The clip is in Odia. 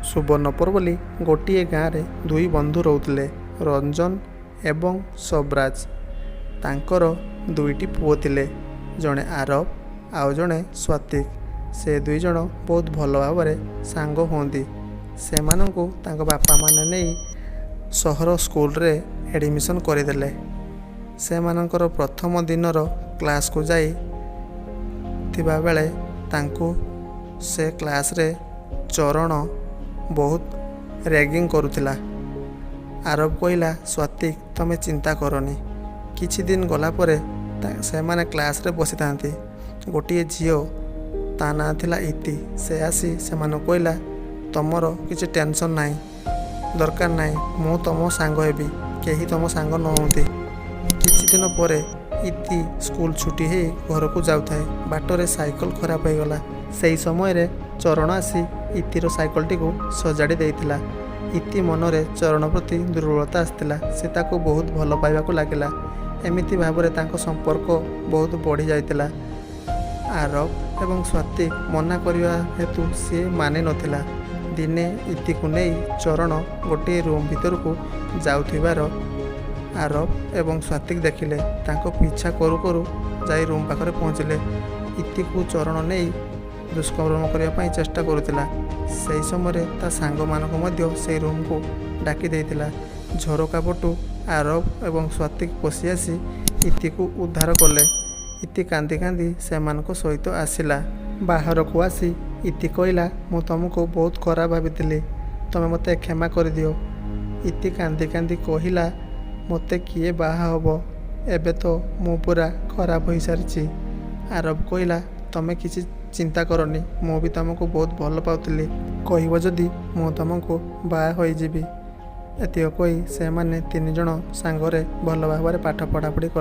ସୁବର୍ଣ୍ଣପୁର ବୋଲି ଗୋଟିଏ ଗାଁରେ ଦୁଇ ବନ୍ଧୁ ରହୁଥିଲେ, ରଞ୍ଜନ ଏବଂ ସବ୍ରାଜ। ତାଙ୍କର ଦୁଇଟି ପୁଅ ଥିଲେ, ଜଣେ ଆରବ ଆଉ ଜଣେ ସ୍ୱାତିକ। ସେ ଦୁଇଜଣ ବହୁତ ଭଲ ଭାବରେ ସାଙ୍ଗ ହୁଅନ୍ତି। ସେମାନଙ୍କୁ ତାଙ୍କ ବାପାମାନେ ନେଇ ସହର ସ୍କୁଲରେ ଆଡ଼ମିସନ୍ କରିଦେଲେ। ସେମାନଙ୍କର ପ୍ରଥମ ଦିନର କ୍ଲାସ୍କୁ ଯାଇ ଥିବାବେଳେ ତାଙ୍କୁ ସେ କ୍ଲାସ୍ରେ ଚରଣ ବହୁତ ର୍ୟାଗିଂ କରୁଥିଲା। ଆରବ କହିଲା, "ସ୍ୱାତିକ, ତମେ ଚିନ୍ତା କରନି।" କିଛି ଦିନ ଗଲା ପରେ ସେମାନେ କ୍ଲାସ୍ରେ ବସିଥାନ୍ତି। ଗୋଟିଏ ଝିଅ, ତା ନାଁ ଥିଲା ଇତି, ସେ ଆସି ସେମାନଙ୍କୁ କହିଲା, "ତମର କିଛି ଟେନସନ୍ ନାହିଁ, ଦରକାର ନାହିଁ। ମୁଁ ତମ ସାଙ୍ଗ ହେବି। କେହି ତମ ସାଙ୍ଗ ନ ହୁଅନ୍ତି।" କିଛି ଦିନ ପରେ ଇତି ସ୍କୁଲ ଛୁଟି ହେଇ ଘରକୁ ଯାଉଥାଏ। ବାଟରେ ସାଇକେଲ ଖରାପ ହୋଇଗଲା। ସେହି ସମୟରେ ଚରଣ ଆସି ଇତିର ସାଇକେଲଟିକୁ ସଜାଡ଼ି ଦେଇଥିଲା। ଇତି ମନରେ ଚରଣ ପ୍ରତି ଦୁର୍ବଳତା ଆସିଥିଲା। ସେ ତାକୁ ବହୁତ ଭଲ ପାଇବାକୁ ଲାଗିଲା। ଏମିତି ଭାବରେ ତାଙ୍କ ସମ୍ପର୍କ ବହୁତ ବଢ଼ି ଯାଇଥିଲା। ଆରବ ଏବଂ ସ୍ୱାତିକ ମନା କରିବା ହେତୁ ସିଏ ମାନି ନଥିଲା। ଦିନେ ଇତିକୁ ନେଇ ଚରଣ ଗୋଟିଏ ରୁମ୍ ଭିତରକୁ ଯାଉଥିବାର ଆରବ ଏବଂ ସ୍ୱାତିକ ଦେଖିଲେ। ତାଙ୍କ ପିଛା କରୁ କରୁ ଯାଇ ରୁମ୍ ପାଖରେ ପହଞ୍ଚିଲେ। ଇତିକୁ ଚରଣ ନେଇ ଦୁଷ୍କର୍ମ କରିବା ପାଇଁ ଚେଷ୍ଟା କରୁଥିଲା। ସେହି ସମୟରେ ତା ସାଙ୍ଗମାନଙ୍କୁ ମଧ୍ୟ ସେଇ ରୁମ୍କୁ ଡାକି ଦେଇଥିଲା। ଝରକା ପଟୁ ଆରବ ଏବଂ ସ୍ୱାତିକ ପଶି ଆସି ଇତିକୁ ଉଦ୍ଧାର କଲେ। ଇତି କାନ୍ଦି କାନ୍ଦି ସେମାନଙ୍କ ସହିତ ଆସିଲା। ବାହାରକୁ ଆସି ଇତି କହିଲା, "ମୁଁ ତମକୁ ବହୁତ ଖରାପ ଭାବିଥିଲି। ତମେ ମୋତେ କ୍ଷମା କରିଦିଅ।" ଇତି କାନ୍ଦି କାନ୍ଦି କହିଲା, "ମୋତେ କିଏ ବାହା ହେବ? ଏବେ ତ ମୁଁ ପୂରା ଖରାପ ହୋଇସାରିଛି।" ଆରବ କହିଲା, "ତମେ କିଛି ଚିନ୍ତା କରନି। ମୁଁ ବି ତମକୁ ବହୁତ ଭଲ ପାଉଥିଲି। କହିବ ଯଦି ମୁଁ ତମକୁ ବାହା ହୋଇଯିବି।" ଏତିକି କହି ସେମାନେ ତିନିଜଣ ସାଙ୍ଗରେ ଭଲ ଭାବରେ ପାଠ ପଢ଼ାପଢ଼ି କଲେ।